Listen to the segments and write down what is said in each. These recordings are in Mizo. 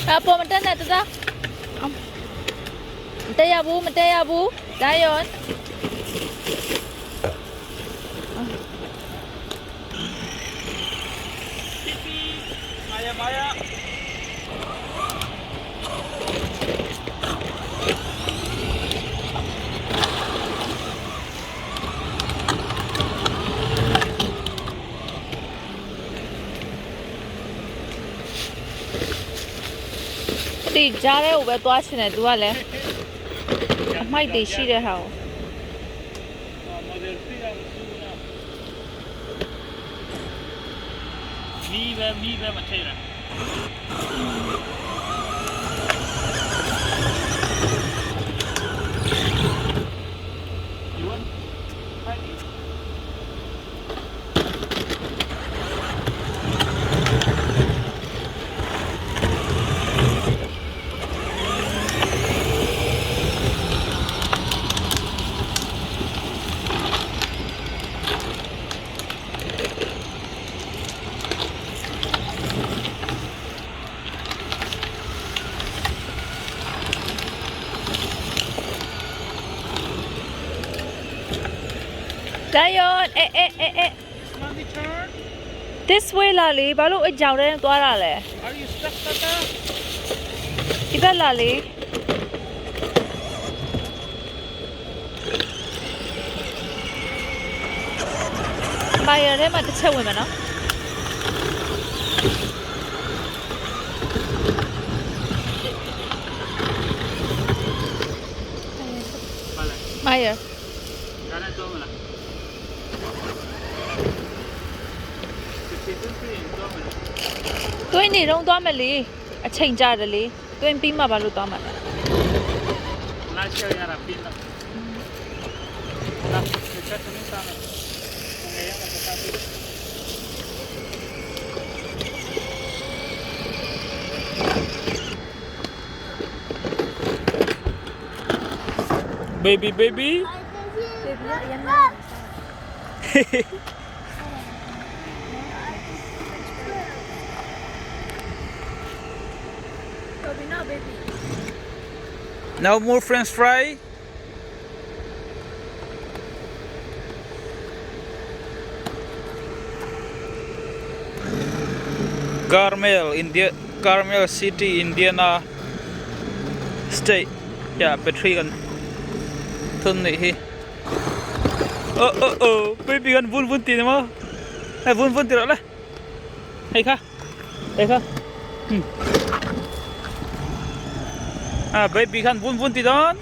အပေါ်မတက်နဲ့တသားမတက်ရဘူးမတက်ရဘူးဒါယော Maya Maya ဒီကြားတဲ့ကိုပဲသွားချင်တယ် तू ကလည်းအမိုက်တွေရှိတဲ့ဟာကို Model 3ကမစူးနော်မီးပဲမီးပဲမထိတာ You want honey? ဒါယောအေးအေးအေးအေး Mommy turn. this way လာလေဘာလို့အကြောင်တန်းသွားတာလဲ Are you stuck, Tata? ဒီဘက်လာလေမာရထဲမှာတစ်ချက်ဝင်မယ်နော် ဘာလဲ မာရ ဒါနဲ့တော့မလားစစ်စစ်စစ်တော့မလား တွင်းနေတော့သွားမယ်လေအချိန်ကြတယ်လေတွင်းပြီးမှဘာလို့သွားမှာလဲ လာချေရတာပြင်းတော့လာချက်သမီးစားမယ်ငယ်ရမှာစားပြီ Baby baby Now more french fry. Carmel, India, Carmel City, Indiana State. Yeah, battery kan thun ni hi. Oh oh oh, baby kan vun vun ti ma. Hey vun vun ti rồi le. Hey kha. Hey kha. Hmm. À baby kan vun vun ti don.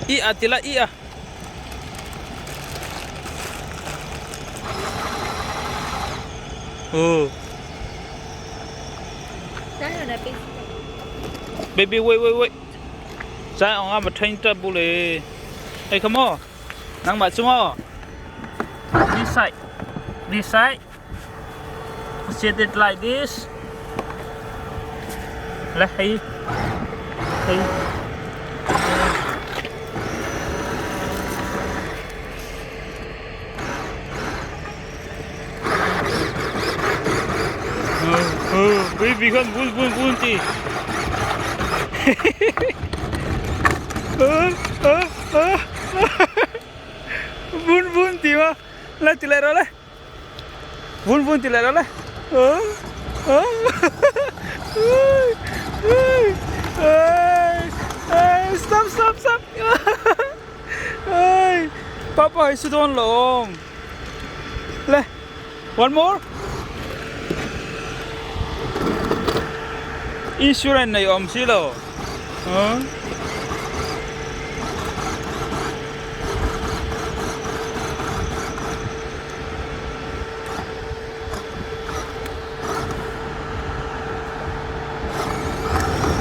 I a ti la i a. Oh. ဒါယောနဲ့ပေး Baby wait wait wait. ဇိုင်းအောင်ကမထိန်တက်ဘူးလေ။ Hey come on. နန်းမချမော This side. This side. Set it like this. လဲဟေးဟေး Oh, baby kan bun bun bun ti. Bun bun ti ma. La ti la la. Bun bun ti la la. Oh. Oh. Stop stop stop. Hey, Papa is don long. Le. One more. Insurance này om xí lo. Huh?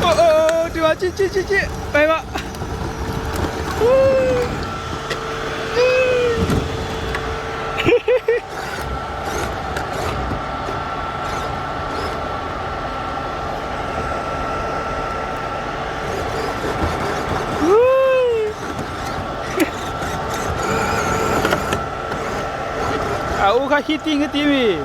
哦哦，对吧？去去去去，来吧。啊，我看去顶个顶位。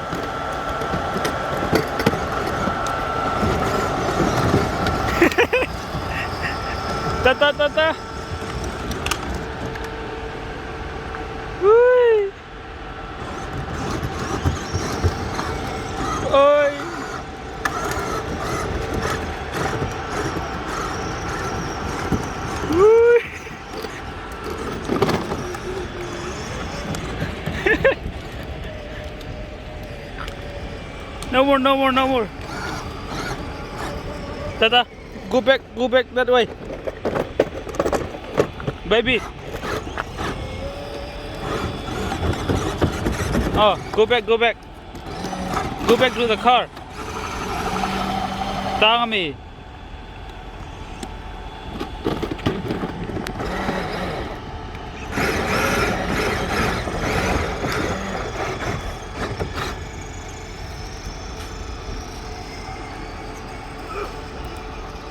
Ta ta ta ta. Ui. Oi. Ui. No more, no more, no more. Tata, go back, go back that way. Baby. Oh, go back, go back. Go back to the car. Tang ami.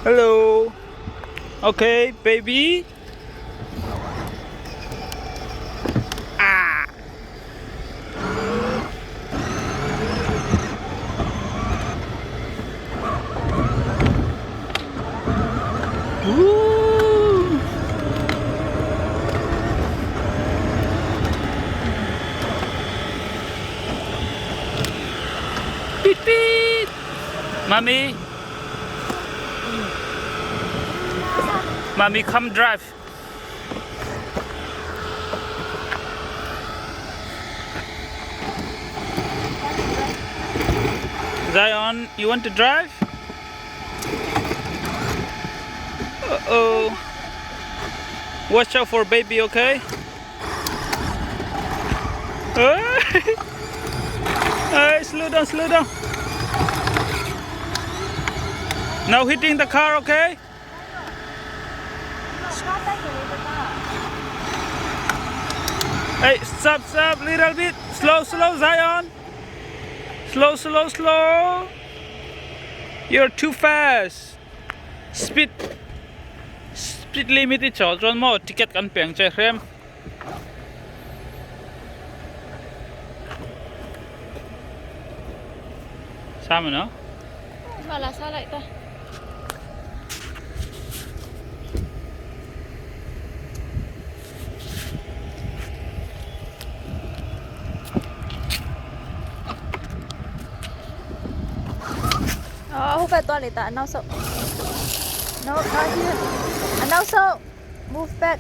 Hello. Okay, baby. Ah. Woo. Beep beep. Mommy. Mommy, come drive. Zion, you want to drive? Uh-oh. Watch out for baby, okay? Hey, slow down, slow down. Now hitting the car, okay? Hey, stop, stop, little bit. Slow, slow, Zion. Slow, slow, slow. You're too fast. Speed speed limit i chawl chuan maw ticket kan peng che hrem. Sa maw no? Wala sa lai ta. Ờ, không phải toilet ta, now so. No, not here. And now so. Move back.